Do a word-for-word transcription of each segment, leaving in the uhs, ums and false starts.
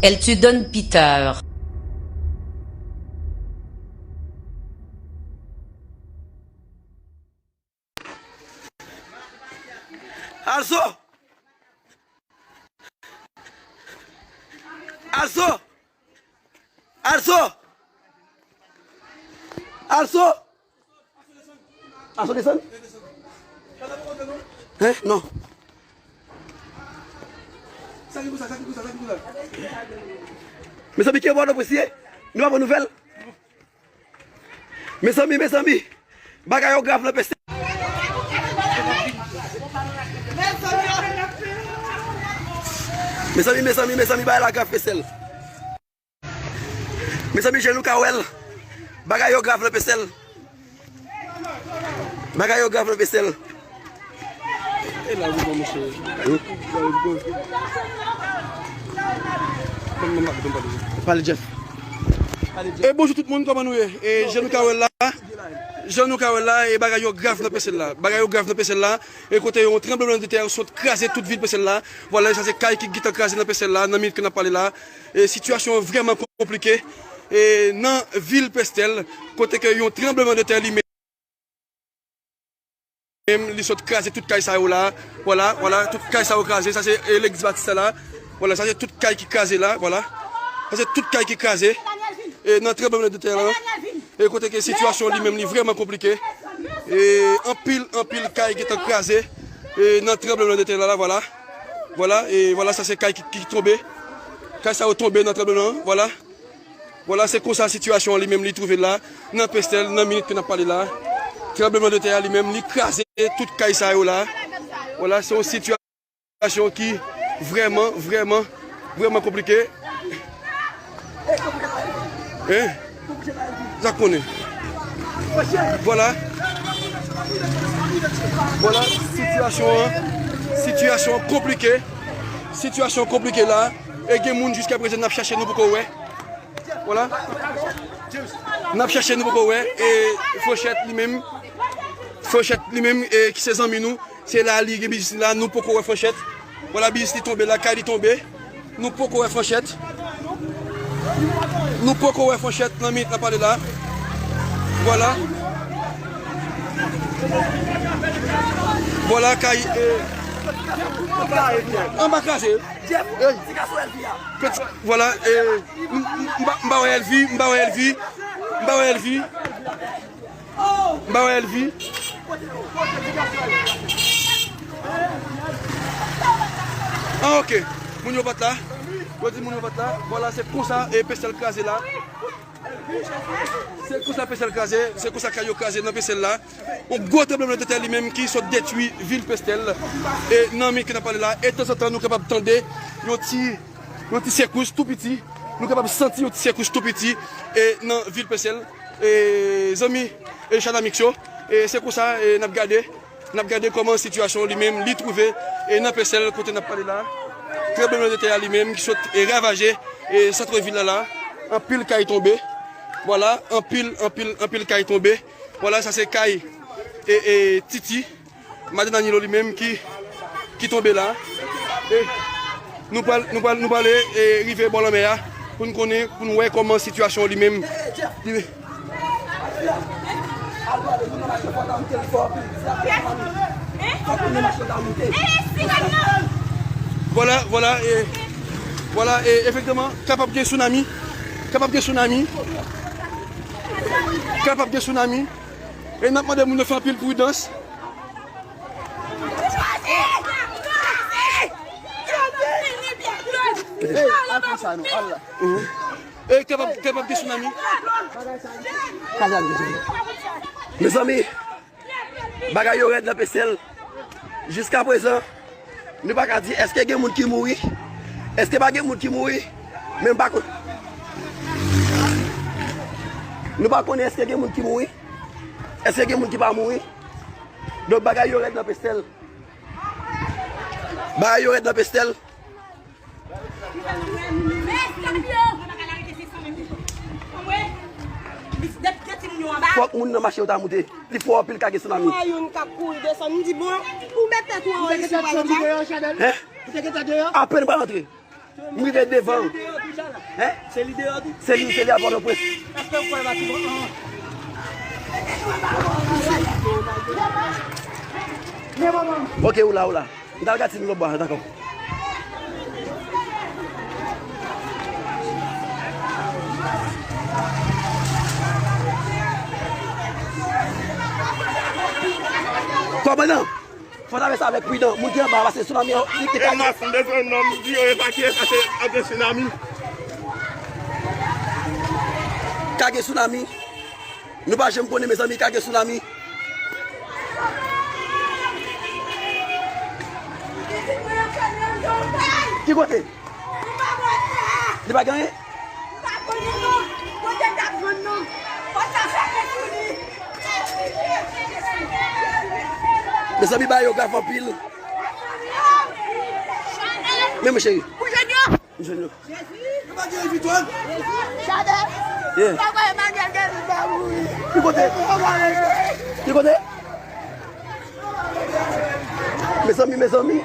Elle te donne pitié. Alzo! Alzo! Alzo! Alzo! Alzo desann? Hein? Non. Mezanmi, ki bò nou presye? Nou pa pran nouvèl? Mezanmi, mezanmi, bagay yo grav nan peste. Mezanmi, mezanmi, mezanmi, bagay la grav, Pestèl. Mezanmi, jan nou ka wè l, bagay yo grav nan Pestèl. Bagay yo grav nan Pestèl. E la ou bon, monchè. Pale, Jeff. E bonjou tout moun, kòman nou ye? E jan nou ka wè l la, jan nou ka wè l la, e bagay yo grav nan Pestèl la. Bagay yo grav nan Pestèl la. E kote yon tranblemanntè sot kraze tout vil Pestèl la. Vwala, sa se kay ki gentan kraze nan Pestèl la, nan minit ke n ap pale la. E sitiyasyon an vrèman konplike. E nan vil Pestèl, kote ke yon tranblemanntè li menm, li sot kraze tout kay sa yo la. Vwala, vwala, tout kay sa yo kraze. Sa se, e, legliz Batis la. Vwala, sa se tout kay ki kraze la, vwala. Sa se tout kay ki kraze. E nan tranblemanntè la. E kote ke sitiyasyon li menm li vrèman konplike. E anpil, anpil kay gentan kraze. E nan tranblemanntè la, la, vwala. Vwala, e vwala, sa se kay ki, ki tonbe. Kay sa yo tonbe nan tranbleman, vwala. Vwala, se konsa sitiyasyon an li menm li twouve l la, nan Pestèl, nan minit ke n ap pale la. Tranblemanntè a li menm, li kraze tout kay sa yo la. Vwala, se yon sitiyasyon ki vrèman, vrèman, vrèman konplike. Hein? Sa k konnen? Vwala. Vwala, sitiyasyon an, sitiyasyon an konplike. Sitiyasyon konplike la. E gen moun jiskaprezan n ap chache nou poko wè. Vwala. N ap chache nou poko wè. E Franchette li menm. Franchette li menm, e ki se zanmi nou. Se la li gen biznis li la. Nou poko wè Franchette. Vwala, biznis li tonbe la. Kay li tonbe. Nou poko wè Franchette. Nou poko wè Franchette nan minit n ap pale la. Vwala. Vwala, kay, e, anba kraze. Ey. Peti, vwala, e, m, m, m pa, m pa wè Elvi, m pa wè Elvi, m pa wè Elvi, m pa wè Elvi. Ah, ok. Moun yo pa t la. Yo di moun yo pa t la. Vwala, se konsa, e, Pestèl kraze la. Se konsa Pestèl kraze, se konsa kay yo kraze nan Pestèl la. Yon gwo tranblemanntè li menm ki sot detwi vil Pestèl. E nan minit ke n ap pale la, e tanzantan nou kapab tande yon ti, yon ti sekous tou piti. Nou kapab santi yon ti sekous tou piti, e nan vil Pestèl. E zanmi, e chanamik yo, e se konsa, e n ap gade. N ap gade kòman sitiyasyon li menm li twouve, e nan Pestèl kote n ap pale la. Tranblemanntè a li menm ki sot, e, ravaje, e, sant vil la la. Anpil kay tonbe. Vwala, anpil, anpil, anpil kay tonbe. Vwala, sa se kay, e, e, Titi. Madan Danilo li menm ki, ki tonbe la. E nou pral, nou pral, nou pral, e, rive bò lanmè a pou n konnen, pou n wè kòman sitiyasyon li menm. Li, Vwala, vwala, e, vwala, e, efektivman, kapab gen tsunami, kapab gen tsunami, kapab gen tsunami, e n ap mande moun yo fè anpil pridans. Ey, al pran sa non, al la. E kapab, kapab gen tsunami. Mezanmi, bagay yo rèd nan Pestèl. Jiskaprezan, nou pa ka di èske gen moun ki mouri, èske pa gen moun ki mouri, men m pa konn. Nou pa konnen èske gen moun ki mouri, èske gen moun ki pa mouri. Donk, bagay yo rèd nan Pestèl. Bagay yo rèd nan Pestèl. Fòk moun nan mache yo ta moute. Pi fò anpil ka gen tsunami. Mwen youn k ap kouri desann, m di, bon, ou met tèt ou anwo isit, ou pral anba. Hein? Apèn m pral antre. M rive devan. Hein? Se li deyò tou? Se li, se li a Pòtoprens. Èske ou kwè Matibo? Ok, ou la, ou la. M t al gad si nou lòt bò a, dakò. Kòmandan, fò n ap fè sa avèk pridan. Moun ki anba a, paske tsunami an, li te... E mas, m bezwen nonm di yo evakye, paske ap gen tsunami. Ka gen tsunami. Nou pa janm konnen, mezanmi, ka gen tsunami. Ki kote? Li pa gen anyen? Mezanmi, bagay yo grav anpil. Men, mon cheri. M jwenn yo. Chadè. Yeah. Papa Emmanuel Guerrier pa mouri. Ki kote? Ki kote? Mezanmi, mezanmi.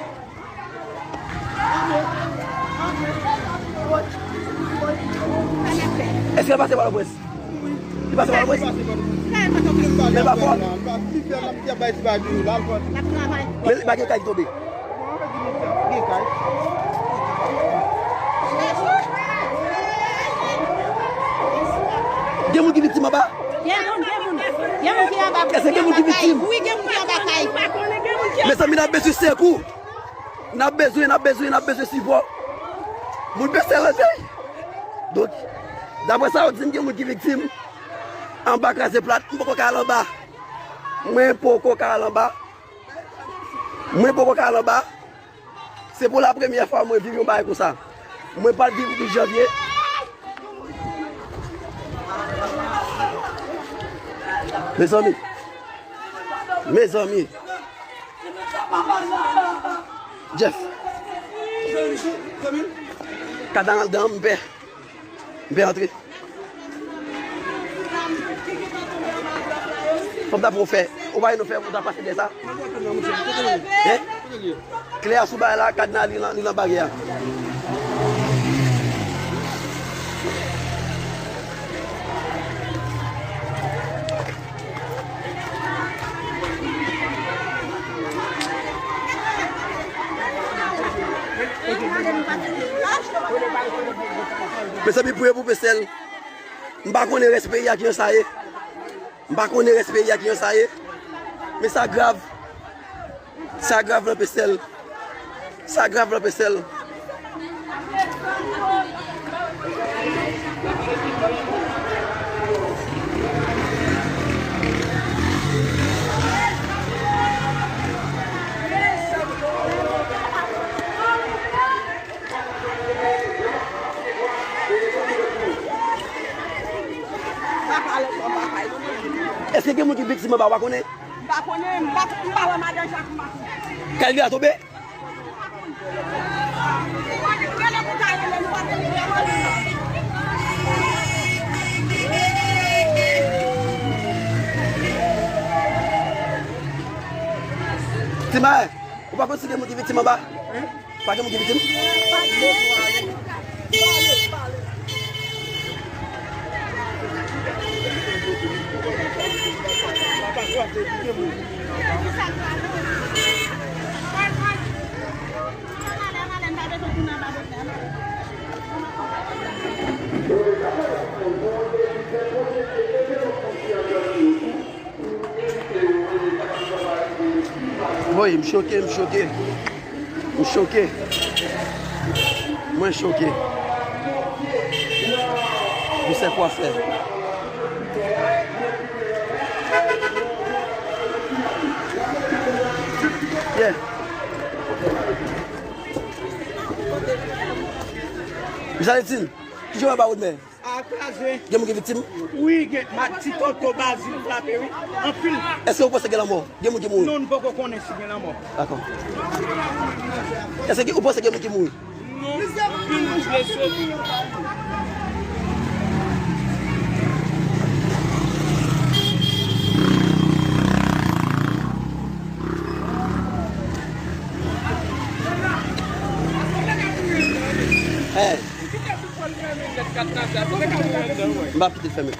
Èske l pase Pòtoprens? Li pase Pòtoprens? Men pa fò. Men li pa gen kay ki tonbe. Gen moun ki viktim anba? Gen moun, gen moun. Gen moun ki anba. Èske gen moun ki viktim? Wi, gen moun ki anba kay. Mezanmi, n ap bezwen sekou. N ap bezwen, n ap bezwen, n ap bezwen sipò. Moun Pestèl antre. Donk, daprè sa yo di m, gen moun ki viktim anba kraze plat. M poko ka al anba. Mwen poko ka al anba. Mwen poko ka al anba. Se pou la premyè fwa mwen viv yon bagay konsa. Mwen pa t viv ris janvye. Mezanmi. Mezanmi. Jeff. Kad la anndan, m pè. M pè antre. Fò m ta fè w fè. Ou pa wè nou fè, ou ta pase dèyè sa. Hein? Klè a sou bagay la, kad la, li nan, li nan baryè a. Mezanmi, priye pou Pestèl. M pa konnen rès peyi a kijan sa ye. M pa konnen rès peyi a kijan sa ye. Men sa grav. Sa grav nan Pestèl. Sa grav nan Pestèl. Èske gen moun ki viktim anba, w pa konnen? M pa konnen, m pa, m pa wè madan Jak, m pa konnen. Kay li a tonbe? Ti Mayen, ou pa konn si gen moun ki viktim anba? Pa gen moun ki viktim? Woy, m choke, m choke. M choke. Mwen choke. Je sais quoi faire. Yeah. Michaline, ki jan w ba wout men? A kraze. Gen moun ki viktim? Wi, gen. Ma, ti tonton Bazil frape, wi. Anpil. Èske ou panse gen lanmò? Gen moun ki mouri? Non, nou poko konnen si gen lanmò. Dakò. Èske ou panse gen moun ki mouri? Non, anpil moun blese. Hey. M p ap kite l fèmen.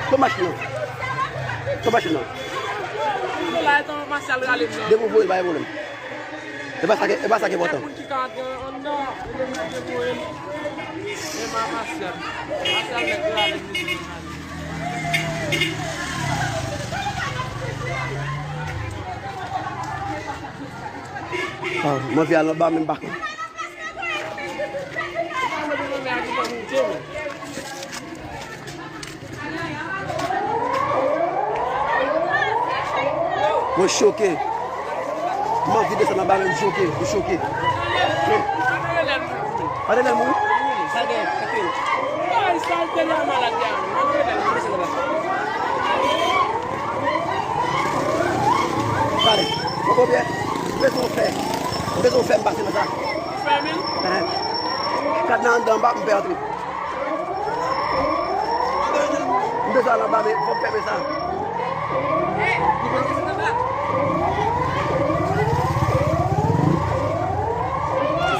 Pran machin nan. Pran machin nan. Depi w voye l, pa gen pwoblèm. E pa sa ki, e pa sa ki enpòtan. Ah, mwen vin al anba, men m pa konn. Mwen choke. Mwen anvi desann anba, men m choke. M choke. Andedan l mouri? Pale. Mwen konbyen? Bezwen w fè. Bezwen w fè m pase nan sa. Fèmen? Kat nan anndan, m pa m pè antre. M bezwen al anba, men fò m fèmen sa.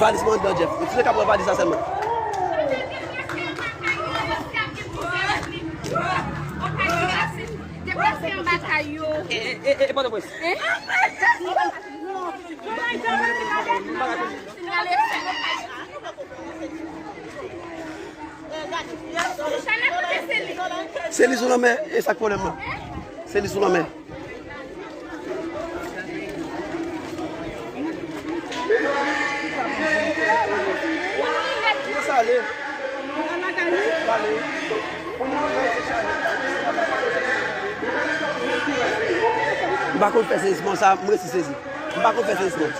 Valiz mwen anndan, Jeff. Ou ti ka pran valiz la sèlman. Deplase anba kay yo. E, e, e, e, Pòtoprens. Hein? Se li sou lanmè, e sa k pwoblèm nan. Se li sou lanmè. M pa konn fè seyisman sa, m resi sezi. M pa konn fè seyisman.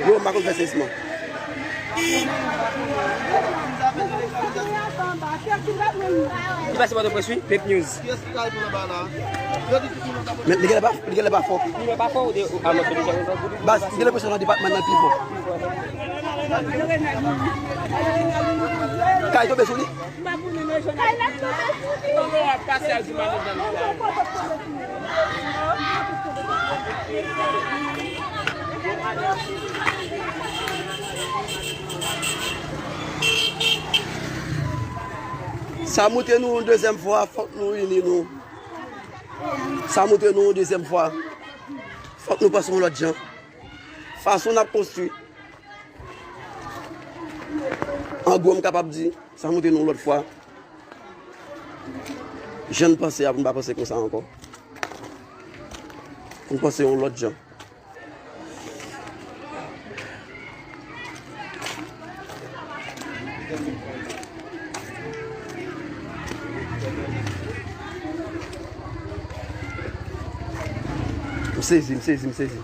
Yo, m pa konn fè seyisman. Li pase Pòtoprens, wi, Pep News. Men li genlè pa, li genlè pa fò. Baz, m gen lenpresyon nan depatman nan pi fò. Kay tonbe sou li. Sa moute nou yon dezyèm fwa, fòk nou ini nou. Sa moute nou yon dezyèm fwa. Fòk nou panse yon lòt jan. Fason n ap konstwi. An gwo, m kapab di, sa moute nou yon lòt fwa. Jan n panse a, pou n pa panse konsa ankò. Pou n panse yon lòt jan. M sezi, m sezi, m sezi.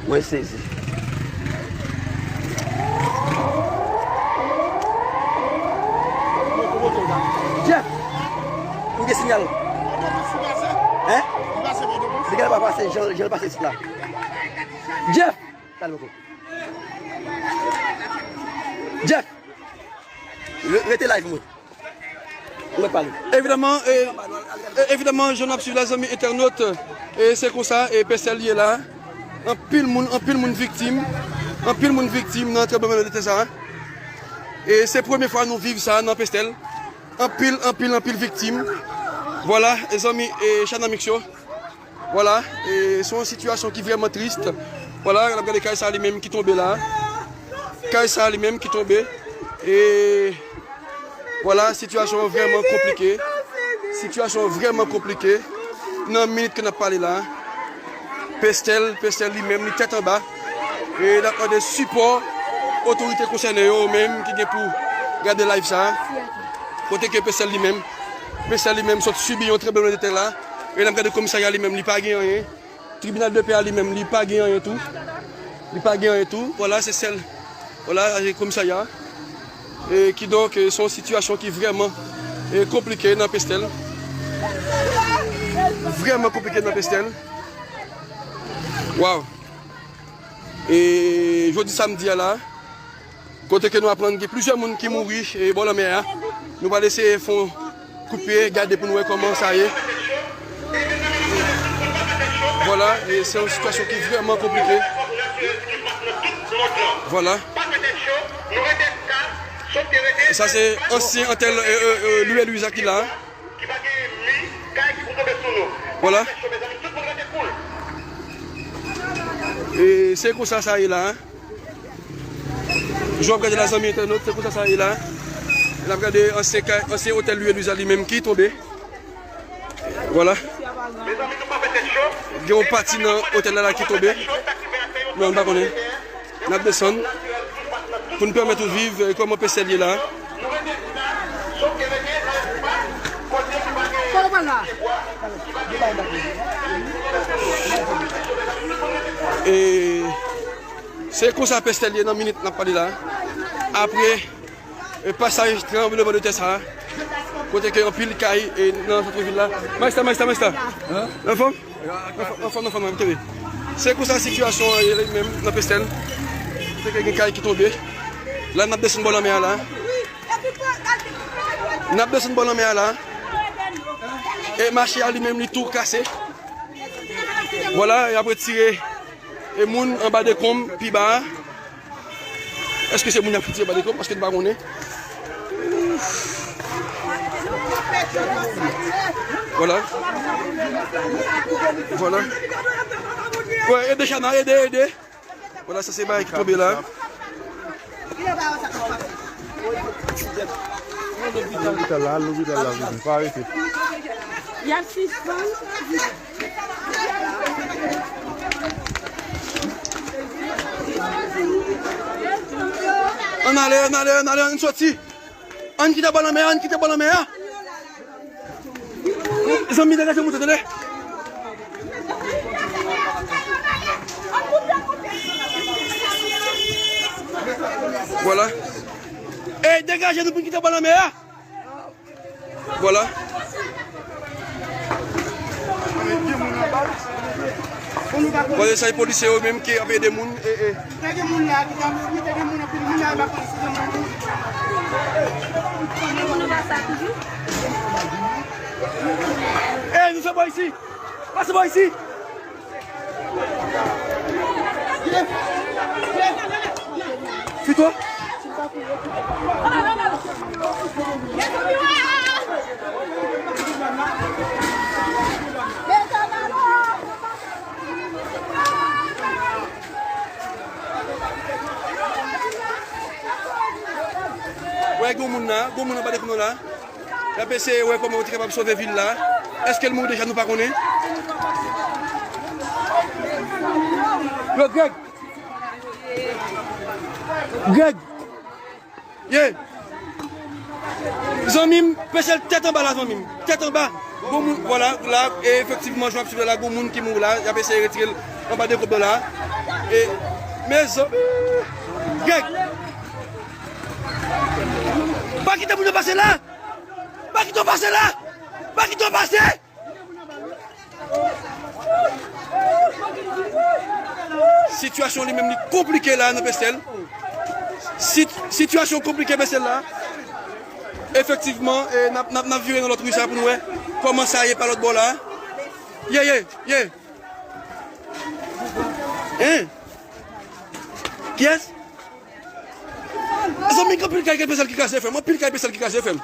Mwen sezi. Jeff! M gen siyal. Hein? Li genlè pa pase, jan, jan l pase isit la. Jeff! Pale poko. Jeff! Re-, rete live mwen. Mwen pale. Evidaman, e, e, evidaman, jan n ap swiv la, zanmi entènot, e se konsa, e Pestèl ye la. Anpil moun, anpil moun viktim. Anpil moun viktim nan tranblemanntè sa. E se premye fwa nou viv sa nan Pestèl. Anpil, anpil, anpil viktim. Vwala, e zanmi, e Chanamix yo. Vwala, e se yon sitiyasyon ki vrèman tris. Vwala, n ap gade kay sa li menm ki tonbe la. Kay sa li menm ki tonbe. E vwala, sitiyasyon an vrèman konplike. Sitiyasyon an vrèman konplike. Nan minit ke n ap pale la. Pestèl, Pestèl li menm, li tèt anba. E n ap mande sipò otorite konsène yo, menm ki gen pou gade live sa. Kote ke Pestèl li menm, Pestèl li menm sot sibi yon tranblemanntè la. E n ap gade komisarya li menm, li pa gen anyen. Tribinal de pè a li menm, li pa gen anyen tou. Li pa gen anyen tou. Vwala, se sèl. Vwala, komisarya. E kidonk, e, se yon sitiyasyon ki vrèman, e, konplike nan Pestèl. Vrèman konplike nan Pestèl. Waw. E jodi samdi a la, Kote ke nou aprann gen plizyè moun ki mouri e bò lanmè a. Nou pral eseye fè yon kout pye, gade pou nou wè kòman sa ye. Vwala, e se yon sitiyasyon ki vrèman konplike. Vwala. E sa se ansyen antèl, e, e, e, Louis Louisa ki la. Vwala. E se konsa sa ye la. Jan w ap gade la, zanmi entènot, se konsa sa ye la. N ap gade ansyen kay, ansyen otèl Louis Louisa li menm ki tonbe. Vwala. Gen yon pati nan otèl la, la ki tonbe. Non, m pa konnen. N ap desann pou n pèmèt ou viv, eh, kòman Pestèl ye la. E se konsa Pestèl ye nan minit n ap pale la. Apre, e pasaj tranblemanntè sa a, kote ke anpil kay, e nan sant vil la. Majesta, majesta, majesta. Anfòm? Anfòm, anfòm, anfòm, kenbe. Se konsa sitiyasyon an ye li menm nan Pestèl. Kote ke gen kay ki tonbe. La, n ap desann bò lanmè a la. N ap desann bò lanmè a la. E mache a li menm, li tou kase. Vwala, y ap retire e moun anba dekonb pi ba a. Èske se moun y ap fouti anba dekonb? Paske n pa konnen. Vwala. Vwala. Wè, ede Chana, ede, ede. Vwala, sa se bagay ki tonbe la. Lopital la, lopital la, pa rete. Y ap sispann. Ann ale, ann ale, ann ale, ann soti. Ann kite bò lanmè a, ann kite bò lanmè a. Zanmi, degaje moto, tande. Vwala. Ey, degaje nou pou n kite bò lanmè a. Vwala. Vwala, sa e polisye yo menm ki ap ede moun. E, e. Te gen moun la ki t ap, wi, te gen moun, anpil moun la, e pa konn si se moun. Ey, nou fè bò isi. Pase bò isi. Fito. Wè, gwo moun la, gwo moun anba dekonb la. Y ap eseye wè kòman yo te kapab sove vil la. Èske l mouri deja, nou pa konnen. Yo, Greg. Greg. Ye. Zanmi m, Pestèl tèt anba la, zanmi m. Tèt anba. Gwo moun, vwala, la, e efektivman, jan w ap swiv la, gwo moun ki mouri la, y ap eseye retire l anba dekonb la. E, mezanmi. Greg. Pa kite moun yo pase la! Pa kite yo pase la! Pa kite yo pase! Sitiyasyon li menm li konplike la nan Pestèl. Sit-, sitiyasyon konplike Pestèl la. Efektivman, e, n ap, n ap, n ap vire nan lòt ri sa pou nou wè kòman sa ye pa lòt bò la. Ye, ye, ye. Hein? Kiyès? Zanmi, gen anpil kay Pestèl ki kraze, frè m. Anpil kay Pestèl ki kraze, frè m.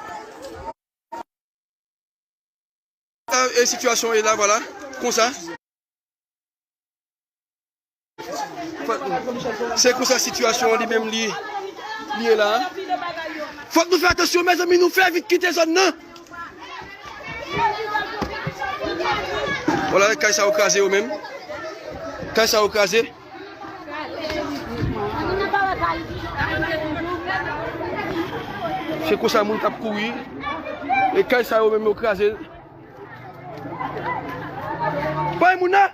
E sitiyasyon e la, vwala. Konsa. Se konsa sitiyasyon li menm li, li ye la. Fòk nou fè atansyon, mezanmi, nou fè vit kite zòn nan. Vwala, kay sa yo kraze yo menm. Kay sa yo kraze. Se konsa moun k ap kouri. E kay sa yo menm yo kraze. Bay moun nan!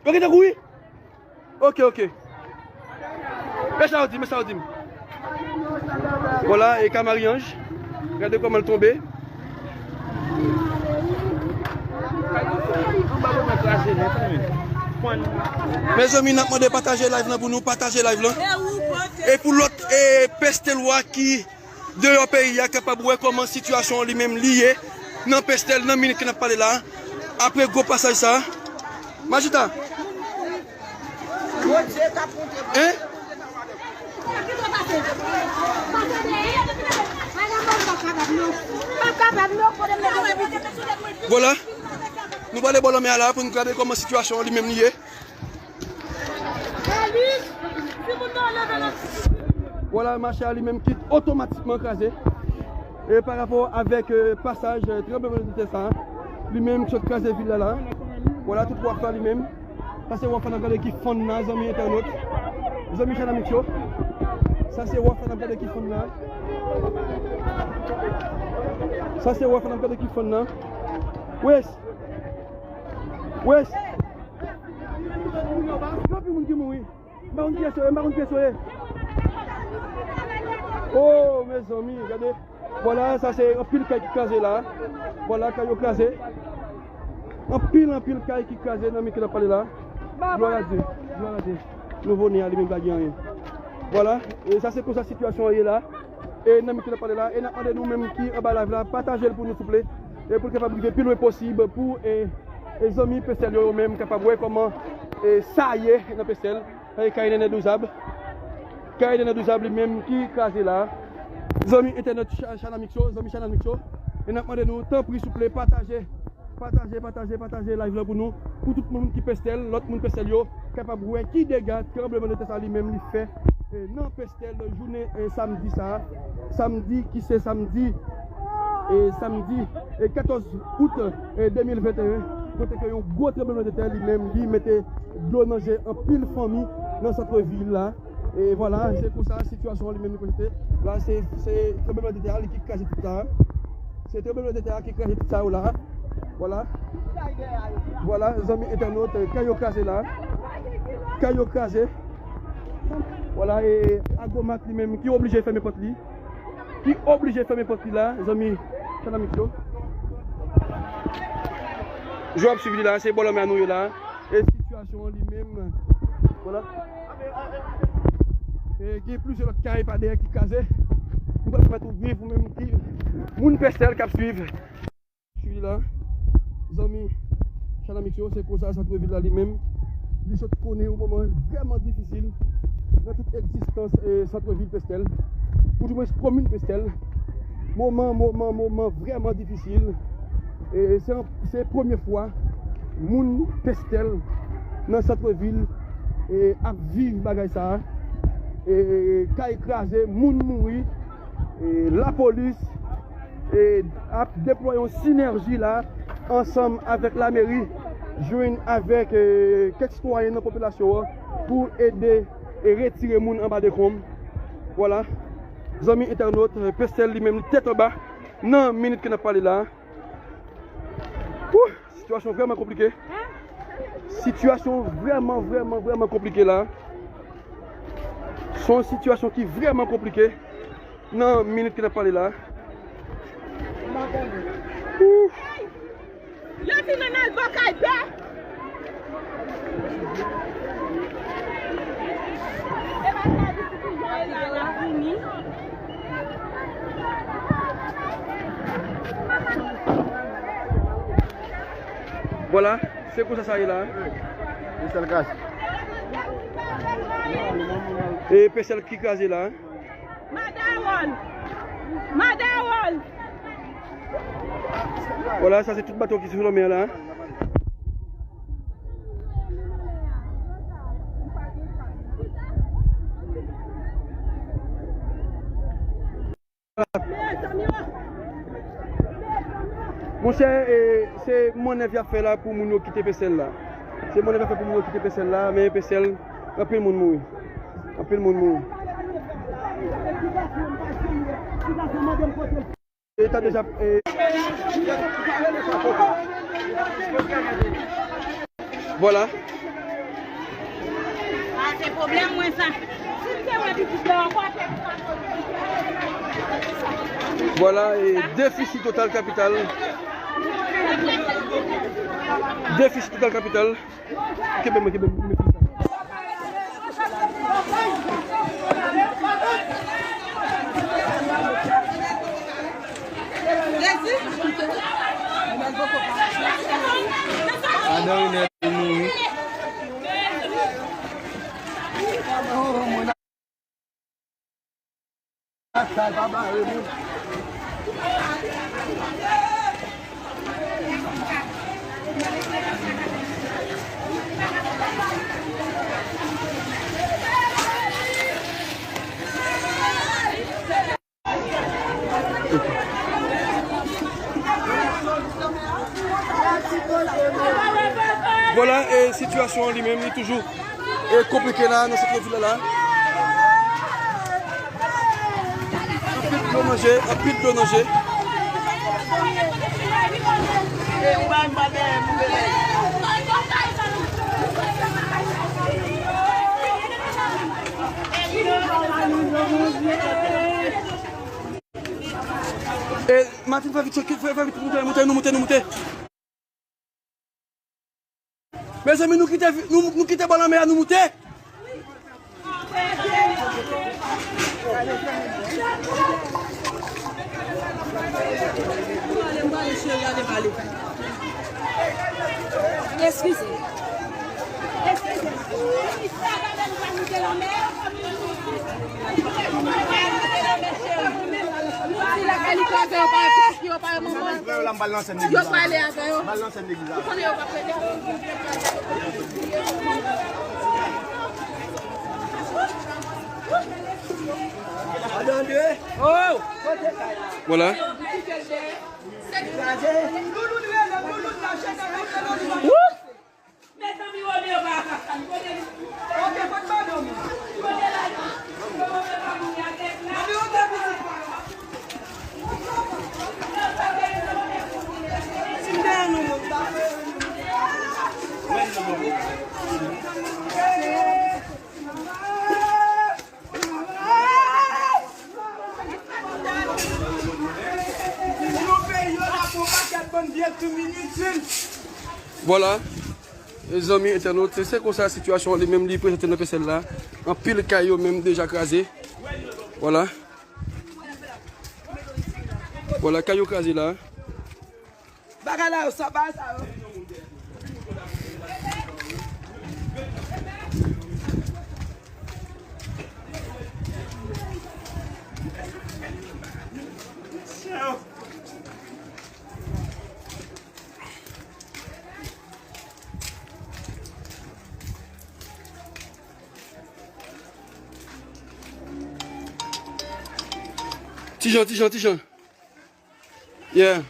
Yo gentan kouri? Ok, ok. Men sa yo di, men sa yo di m. Vwala, e ka Maryanje. Gade kòman l tonbe. Anba mwen kraze nèt, wi. Mezanmi, n ap mande pataje live lan pou nou, pataje live lan. E pou lòt, e, Pestèlwa ki deyò peyi a kapab wè kòman sitiyasyon an li menm li ye nan Pestèl, nan minit ke n ap pale la, apre gwo pasaj sa. Majita. Hein? Vwala. Nou prale bò lanmè a la pou nou gade kòman sitiyasyon an li menm li ye. Vwala, mache a li menm ki otomatikman kraze. E pa rapò avèk, euh, pasaj, euh, tranblemanntè sa, li menm ki sot kraze vil la la. Vwala, tout waf la li menm. Sa se waf la n ap gade ki fann la, zanmi entènot. Zanmi Chann Amik yo. Sa se waf la n ap gade ki fann la. Sa se waf la n ap gade ki fann la. Wes! Wes! Gen anpil moun ki mouri. M pa konn kiyès yo ye, m pa konn kiyès yo ye. Oh, mezanmi, gade. Vwala, sa se anpil kay ki kraze la. Vwala, kay yo kraze. Anpil, anpil kay ki kraze nan minit ke n ap pale la. Glwa a Dye, glwa a Dye. Nouvo ne a li menm pa gen anyen. Vwala, e sa se konsa sitiyasyon an ye la. E nan minit ke n ap pale la, e n ap mande nou menm ki anba live la, pataje l pou nou souple. E pou l kapab rive pi lwen posib pou, e, e zanmi Pestèl yo, yo menm kapab wè kòman, e, sa ye nan Pestèl. Sa se kay Nènè Douzab. Kay Nènè Douzab li menm ki kraze la. Zanmi entènot Cha-, Chann Amik yo, zanmi Chann Amik yo. E n ap mande nou, tanpri, souple, pataje. Pataje, pataje, pataje live lan pou nou. Pou tout moun ki Pestèl, lòt moun Pestèl yo, kapab wè ki dega tranblemanntè sa li menm li fè, e, nan Pestèl jounen, e, samdi sa. Samdi ki se samdi, e, samdi, e, katòz out, e, de mil venteyen, kote ke yon gwo tranblemanntè li menm li mete dlo nan je anpil fanmi nan sant vil la. E vwala, se konsa sitiyasyon an li menm li prezante. La, se, se tranblemanntè a li ki kraze tout sa. Se tranblemanntè a ki kraze tout sa yo la. Vwala. Vwala, zanmi entènot, kay yo kraze la. Kay yo kraze. Vwala, e Agromax li menm ki oblije fèmen pòt li. Ki oblije fèmen pòt li la, zanmi Chann Amik yo. Jan w ap swiv li la, se bò lanmè a nou ye la. E sitiyasyon an li menm, vwala. E gen plizyè lòt kay pa dèyè ki kraze. Nou pral pèmèt ou viv, ou menm ki moun Pestèl k ap swiv. Swiv li la. Zanmi Chann Amik yo, se konsa sant vil la li menm. Li sot konnen yon moman vrèman difisil nan tout egzistans, e, sant vil Pestèl. Pou di mwens komin Pestèl. Moman, moman, moman vrèman difisil. E se, se premye fwa moun Pestèl nan sant vil, e, ap viv bagay sa a. E, kay kraze, moun mouri, e, lapolis, e, ap deplwaye yon sinèji la ansanm avèk lameri, jwenn avèk, e, kèk sitwayen nan popilasyon an pou ede e retire moun anba dekonm. Vwala. Zanmi entènot, Pestèl li menm li tèt anba nan minit ke n ap pale la. Wouh! Sitiyasyon vrèman konplike. Sitiyasyon vrèman, vrèman, vrèman konplike la. Se yon sitiyasyon ki vrèman konplike nan minit ke n ap pale la. Wouh! Yo di men al bò kay pè. Vwala, se konsa sa ye la. Pestèl kraze. E Pestèl ki kraze la. Madawòl! Madawòl! Vwala, sa se tout bato ki sou lanmè a la. Monchè, e, se mannèv y ap fè la pou moun yo kite Pestèl la. Se mannèv y ap fè pou moun yo kite Pestèl la, men Pestèl, anpil moun mouri. Anpil moun mouri. E ta deja, e, vwala. A, se pwoblèm mwen sa. Si m te wè pitit la ankò, se... Vwala, e, defisi total kapital. Defi sou total kapital. Kenbe mwen, kenbe mwen. Adan Renèl mouri. Vwala, e sitiyasyon an li menm, li toujou e konplike la, nan santravil la. Anpil dlo nan je, anpil dlo nan je. E, Martin, fè vit, fè, fè vit, moute, moute, nou moute, nou moute. Mezanmi, nou kite, nou, nou kite bò lanmè a, nou moute. Eskize. Eskize. Yo pale avè yo. Ou konnen yo p ap rete. Vwala. Mezanmi, Romeo pa ka sa, li kote li. Ok, pot padon. Li kote la. Romeo pa mouri avèk la. Vwala. E zanmi entènot, se, se konsa sitiyasyon an li menm li prezante nan Pèsèl la. Anpil kay yo menm deja kraze. Vwala. Vwala, kay yo kraze la. Bagay la yo, sa bagay sa yo. Ti Jan, Ti Jan, Ti Jan. Yeah.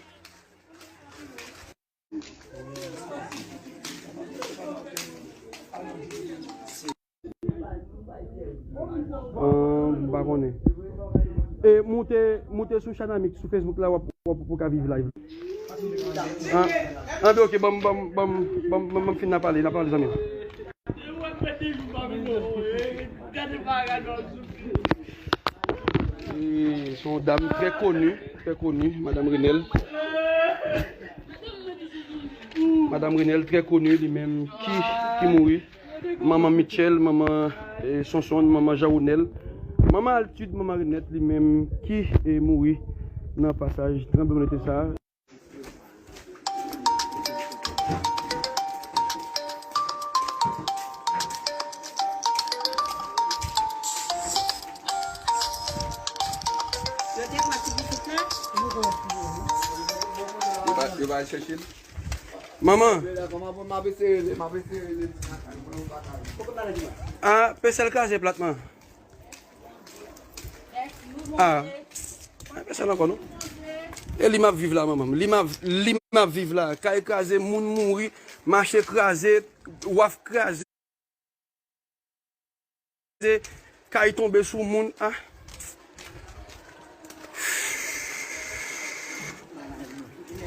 Ah, m pa konnen. E moute, moute sou Chanamix, sou Facebook la, w ap, w ap, w ap ka viv live. Ah, ah, ben, ok, ban m, ban m, ban m, ban m, ban m, ban m fin n a pale, n a pale, zanmi. E, se yon dam trè koni, trè koni, Madanm Renèl. Madanm Renèl, trè koni, li menm ki, ki mouri. Manman Mitchell, manman, eh, Sonson, manman Jean Ronel, manman Altid, manman Renèt, li menm ki, eh, mouri nan pasaj tranblemanntè sa a. Yo te pran ti pitit la. Yo pa, yo pa al chèche l. Manman. Ah, Pèsèl kraze plat, man. Ah. Ay, pèsonn ankò, non. E li m ap viv la, manman m. Li m ap, li m ap viv la. Kay kraze, moun mouri, mache kraze, waf kraze, kay tonbe sou moun. Ah.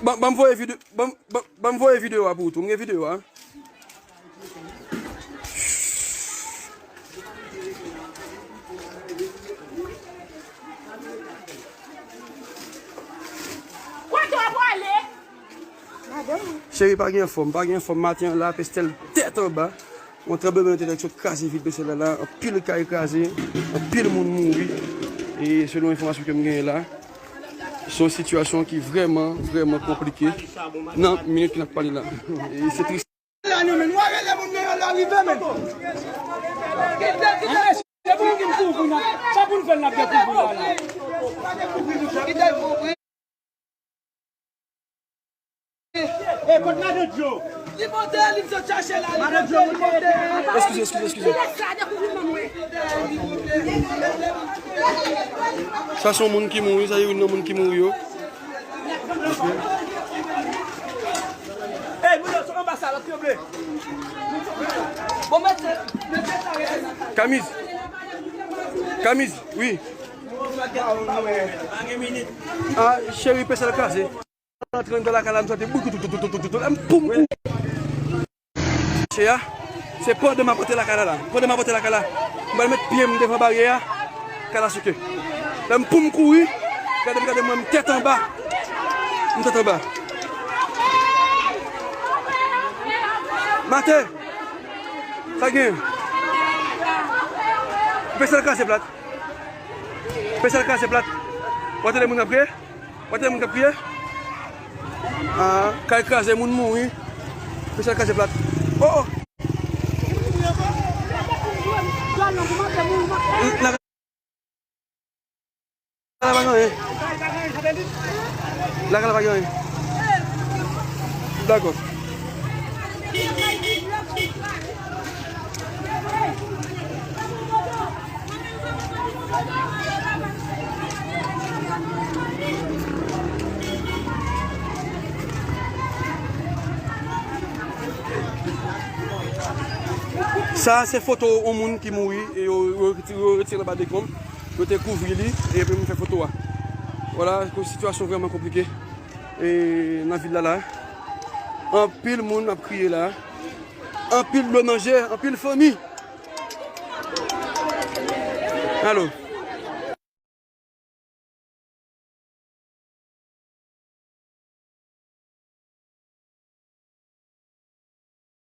Ban, ban m voye vide-, ban, ban, ban m voye videyo a pou ou tou. M gen videyo a. Kote w ap prale? Cheri, pa gen fòm, pa gen fòm. Maten an la, Pestèl tèt anba. Yon tranblemanntè sot kraze vil Pestèl la, la. Anpil kay kraze, anpil moun mouri. E selon enfòmasyon ke m genyen la, se yon sitiyasyon ki vrèman, vrèman konplike nan minit ke n ap pale la. E se tris. La, nou, men, nou a rele moun nan yon lè rive, men. Kite, kite, se pou nou vin kouvri, non. Sa pou nou fè, n ap dekouvri la, la. Kite, kouvri. E, kot madan Djo? Li monte, li sot chache la, li monte, li monte. Eskize, eskize, eskize. Sa se yon moun ki mouri, sa se youn nan moun ki mouri yo. Ey, moun yo sou anba sa, lòt yo ble. Bon, mete, mete sa, rete sa. Kamiz. Kamiz, wi. Ah, cheri, Pestèl kraze. Antre anndan lakay la, m santi bouk tout, tout, tout, tout, tout, m poum kou. Che a, se pandan m ap antre lakay la la. Pandan m ap antre lakay la, m pral met pye m devan baryè a, kay la souke. Lè m poum kouri, gade m, gade mwen, m tèt anba. M tèt anba. Mate, sa gen? Pestèl kraze plat. Pestèl kraze plat. Ou tande moun ap kriye? Ou tande moun k ap kriye? Ah, kay kraze, moun mouri. Pestèl kraze plat. Oh, oh. Lakay la pa gen anyen. Lakay la pa gen anyen. Dakò. Sa a se foto yon moun ki mouri, e yo, yo, yo retire l anba dekonb, yo te kouvri li, epi m fè foto a. Vwala, yon sitiyasyon vrèman konplike, e, nan vil la la. Anpil moun ap kriye la. Anpil dlo nan je, anpil fanmi. Alo.